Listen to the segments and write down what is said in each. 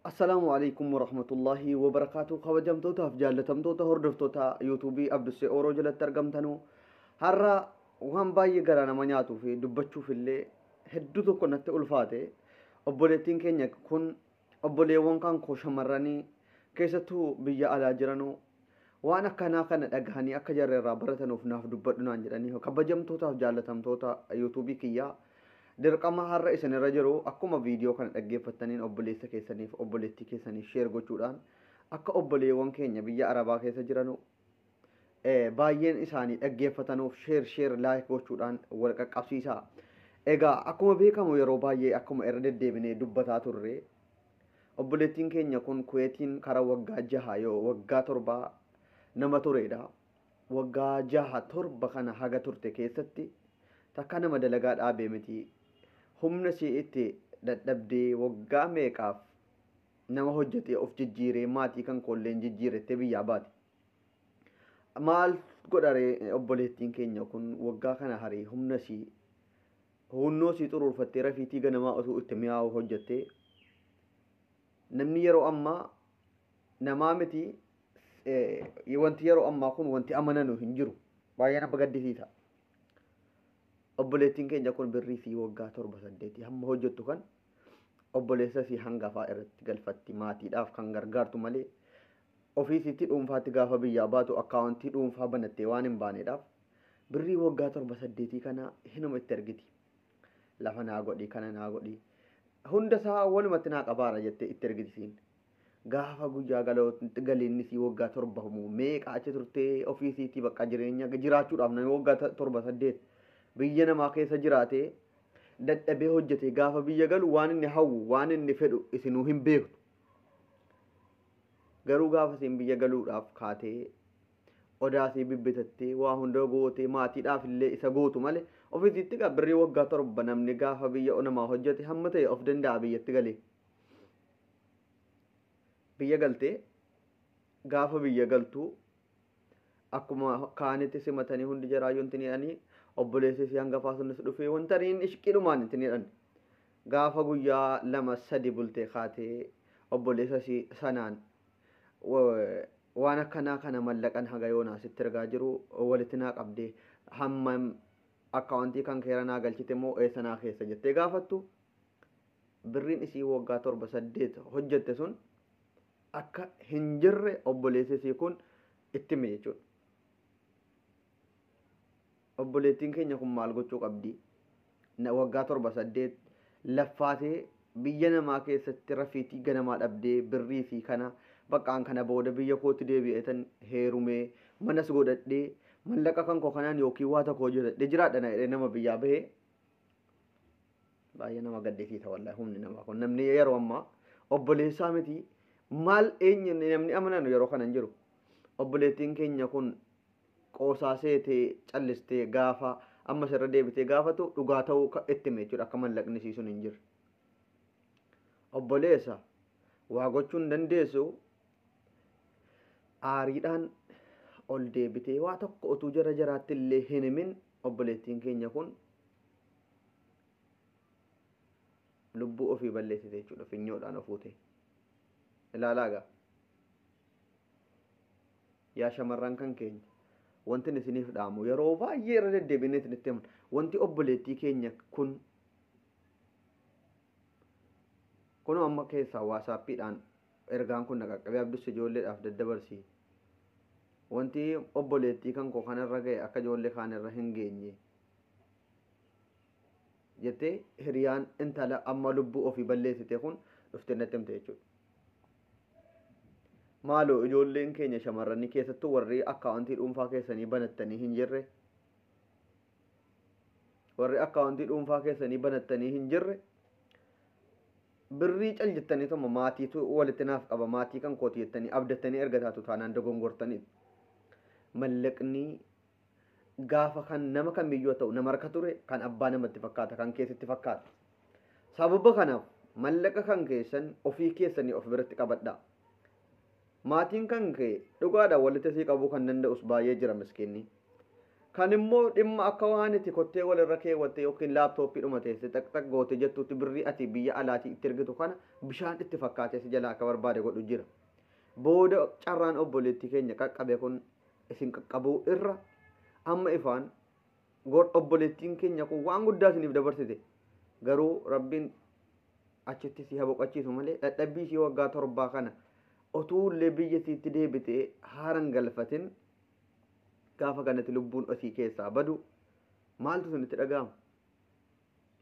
Assalaamu alaikum warahmatullahi wabarakaatu. Kabajamtootaaf jaallatamtoota hordoftoota yuutuubii Abdussee Ooroo jalatti argamtanuu, har'a waan baay'ee garaa nama nyaatuu fi dubbachuuf illee hedduu tokko natti ulfaate. Obboleettiin keenya kun obboleewwan kan koo shamarranii keessattuu biyya alaa jiranuu waan akkanaa kana dhagahanii akka jarri irraa baratanuuf naaf dubbadhu naan jedhanii, kabajamtootaaf jaallatamtoota yuutuubii kiyyaa, dirqama har'a isinirra jiru akkuma viidiyoo kana dhaggeeffattaniin obboleessa keessaniif obboleettii keessaniif share gochuudhaan akka obboleewwan keenya biyya arabaa keessa jiranu baay'een isaanii dhaggeeffatanuuf share share like gochuudhaan wal qaqqabsiisaa. Egaa akkuma beekamu yeroo baay'ee akkuma irra deddeebinee dubbataa turre, obboleettiin keenya kun Kuweetiin karaa waggaa 6 yoo waggaa 7 nama turedha. Waggaa 6 7 kana haga turte keessatti takka nama dalagaa dhaabee miti. Humna ishee itti dadhabdee waggaa meeqaaf nama hojjetee of jijjiiree maatii kan koolleen jijjiirettee biyyaa baate. Maal godharee obboleettiin keenya kun waggaa kana harii humna ishii hunnoo ishii xuruurfattee rafiitii ganamaa osoo itti mi'aawu hojjettee, namni yeroo ammaa namaa miti, wanti yeroo ammaa kun wanti amananu hin jiru. Baay'ee nama gaddisiisa. Obboleettiin keenya kun birrii fi waggaa 7 8 hamma hojjettu kan obboleessa isii hangafaa irratti galfatti, maatiidhaaf kan gargaartu malee ofiisitti dhuunfaatti gaafa biyyaa baatu akkaawuntii dhuunfaa banattee waan hin baaneedhaaf birrii waggaa 7 8 kana hinuma itti ergiti. Lafa naa godhi, kana naa godhi, hunda isaa walumatti naa qabaara jettee itti ergiti siin. Gaafa guyyaa galiinni isii waggaa 7 meeqa achi turtee ofiisiitii bakka jireenya jiraachuudhaaf namni waggaa 7 8 biyya namaa keessa jiraatee dadhabee hojjetee gaafa biyya galu waan inni hawwu waan inni fedhu isinuu hin beektu. Garuu gaafa isin biyya galuudhaaf kaatee odaasii bibbitattee waa hunda gootee maatiidhaaf illee isa gootu malee ofiisitti egaa birrii waggaa 7 namni gaafa biyya namaa hojjete hamma ta'e of danda'a biyyatti galee. Biyya galtee gaafa biyya galtuu akkuma kaanitti simatanii hundi jaraayyuu inti jedhanii, obboleessi isii hangafaa sunis dhufee wanta niin ishqiidhumaan itti jedhan. Gaafa guyyaa 2 3 bultee kaatee obboleessa isii sanaan waan akkanaa kana mallaqan haga yoonaa sitti ergaa jiru walitti naa qabdee hamma akkaawuntii kan keera naa galchite immoo eessa naa keessa jettee gaafattu, birriin isii waggaa 7 8 hojjette sun akka hin jirre obboleessi isii kun itti hime jechuudha. Obboleettiin keenya kun maal gochuu qabdi? Waggaa 7 8 laffaatee biyya namaa keessatti rafiitii ganamaa dhabdee birrii fi kana baqqaan kana booda biyya kootti deebi'eetan heerumee manas godhadhee mallaqa kan koo kanaan yookiin waa tokko hojjetadhee jiraadha na jedhee nama biyyaa bahee baay'ee nama gaddisiisa wallahi. Humni namaa kun, namni yeroo ammaa obboleessaa miti, maal eenyu namni amananu yeroo kana hin jiru. Obboleettiin keenya kun qoosaa seetee callistee gaafa ammas irra deebitee gaafatu dhugaa ta'uu itti hime jechuudha akka mallaqni isii sun hin jirre. Obboleessa waa gochuu hin dandeessu, aariidhaan ol deebitee waa tokko utuu jara jaraatti illee hin himin obboleettiin keenya kun lubbuu ofii balleessite jechuudha, finyoodhaan of fuute. Ilaalaa egaa. Yaa shamarran kan keenya, wanti isiniif dhaamu yeroo baay'ee irra deddeebinee isinitti himna. Wanti obboleettii keenya kun kunoo amma keessaa waasaappiidhaan ergaan kun na qaqqabee, Abdus ijoolleedhaaf daddabarsi. Wanti obboleettii kan koo kanarra ga'e akka ijoollee kaanirra hin geenye jettee hiriyaan intala amma lubbuu ofii balleessite kun dhuftee natti himte jechuudha. Maaloo ijoolleen keenya shamarranii keessattuu warri akkaawuntii dhuunfaa keessanii banattanii hin jirre, warri akkaawuntii dhuunfaa keessanii banattanii hin jirre, birrii cal jettanii tuma maatiitu walitti naaf qaba, maatii kan kooti jettanii abdattanii erga taatu taanaan dogongortanii. Mallaqni gaafa kan nama kamiyyuu ta'u nama harka ture kan abbaa namatti fakkaata, kan keessatti fakkaata. Sababa kanaaf mallaqa kan keessan ofii keessanii of biratti qabadhaa. Maatiin kan kee dhugaadhaan walitti sii qabuu kan danda'us baay'ee jira miskiinni. Kan immoo dhimma akka waan itti kottee walirra keewwatte yookiin laaptooppii dhuma teesse xaqxaq goote jettuutti birrii ati biyya alaatii itti ergitu kana bishaan itti fakkaatee si jalaa akka barbaade godhu jira. Booda carraan obboleettii keenya qaqqabe kun isin qaqqabuu irra amma ifaan obboleettiin keenya kun waan guddaa isiniif dabarsite. Garuu Rabbiin achitti si boqochiisu malee dadhabbii ishee waggaa 7 kana otuu illee biyya isiitti deebitee haaran galfatin gaafa kanatti lubbuun osii keessaa badu maaltu isinitti dhaga'ama?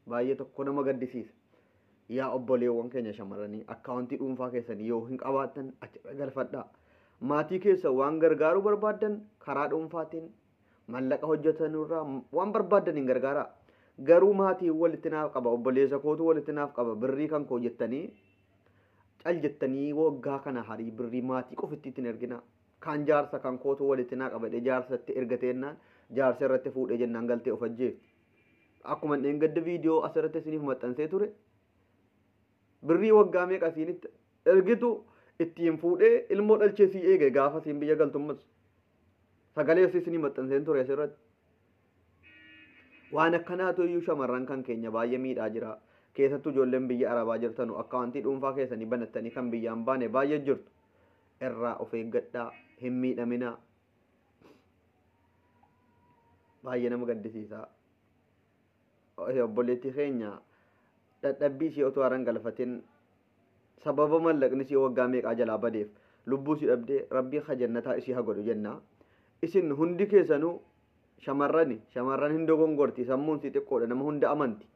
Baay'ee tokko nama gaddisiisa. Yaa obboleewwan keenya shamarranii akkaawuntii dhuunfaa keessanii yoo hin qabaattan achirra galfadhaa. Maatii keessa waan gargaaruu barbaaddan karaa dhuunfaatiin mallaqa hojjetanurraa waan barbaaddan hin gargaaraa. Garuu maatii walitti naaf qaba, obboleessa kootu walitti naaf qaba, birrii kan koo jettanii cal jettanii waggaa kana harii birrii maatii qofitti ittiin erginaa. Kan jaarsa kan kootu walitti naa qaba jedhee jaarsatti ergateennaan jaarsa irratti fuudhee jennaan galtee of ajjeefti. Akkuma dheengadda viidiyoo asirratti isiniif maxxansee ture birrii waggaa meeqa isinitti ergitu ittiin fuudhee ilmoo dhalchee sii eege gaafa siin biyya galtummas sagalee isinii maxxanseen ture asirratti. Waan akkanaatu iyyuu shamarran kan keenya baay'ee miidhaa jira. Keessattuu ijoolleen biyya Arabaa jirtanu akkaawuntii dhuunfaa keessanii banattanii kan biyyaan baane baay'ee jirtu. Irraa of eeggadhaa, hin miidhaminaa. Baay'ee nama gaddisiisa. Obboleettii keenya dadhabbii ishee otoo haran galfatin sababa mallaqni ishee waggaa meeqaa jalaa badeef lubbuu ishee dhabdee Rabbii hajannataa ishee haa godhu jenna. Isin hundi keessanuu shamarran hin dogongorti, sammuun si xiqqoodha, nama hunda amanti.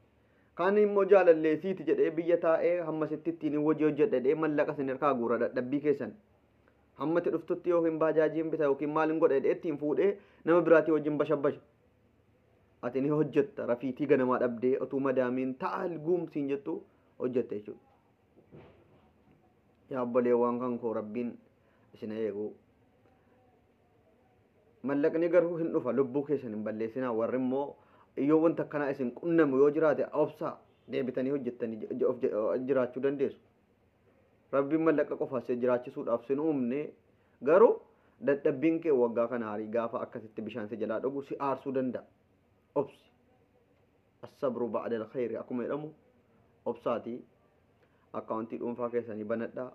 Kaan immoo jaalallee siiti jedhee biyya taa'ee hamma sitti ittiin hojii hojjedha jedhee mallaqa isin harkaa guura dadhabbii keessan. Hammatti dhuftutti yookiin baajaajiin bita yookiin maal hin godha jedhee ittiin fuudhee nama biraatii wajjin bashabbasha. Ati ni hojjetta rafiitii ganamaa dhabdee otuu madaamiin ta'a guumsiin jettu hojjette jechuudha. Yaa obboleewwan kan koo Rabbiin isin eegu. Mallaqni garuu hin dhufa, lubbuu keessan hin balleessinaa. Warri immoo yoo wanta akkanaa isin qunnamu yoo jiraate obsaa deebitanii hojjettanii of jiraachuu dandeessu. Rabbiin mallaqa qofa si jiraachisuudhaaf sin uumne garuu dadhabbiin kee waggaa kana harii gaafa akkasitti bishaan si jalaa dhugu si aarsuu danda'a. Obsi. As-sabru ba'da al-khayri akkuma jedhamu obsaatii akkaawuntii dhuunfaa keessanii banadhaa.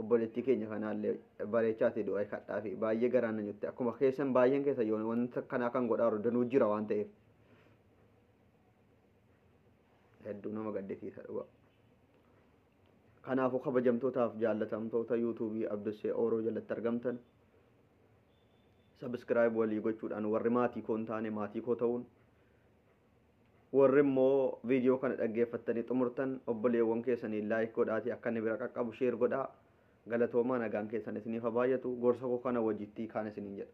Obboleettii keenya kanaallee bareechaati du'a kadhaa fi baay'ee garaan na nyatte. Akkuma keessan baay'een keessa yoo wanta kanaa kan godhaa jiru danuu jira waan ta'eef. Hedduu nama gaddisiisa dhugaa. Kanaafuu kabajamtootaaf jaallatamtoota yuutuubii Abdussee Ooroo jalatti argamtan sabiskiraayib walii gochuudhaan warri maatii koo hin taane maatii koo ta'uun warri immoo viidiyoo kana dhaggeeffattanii xumurtan obboleewwan keessanii laayik godhaatii akka inni bira qaqqabu sheer godhaa. Galatoomaa nagaan keessan isiniif haa baay'atu. Gorsa koo kana wajjittii kaan isiniin jedha.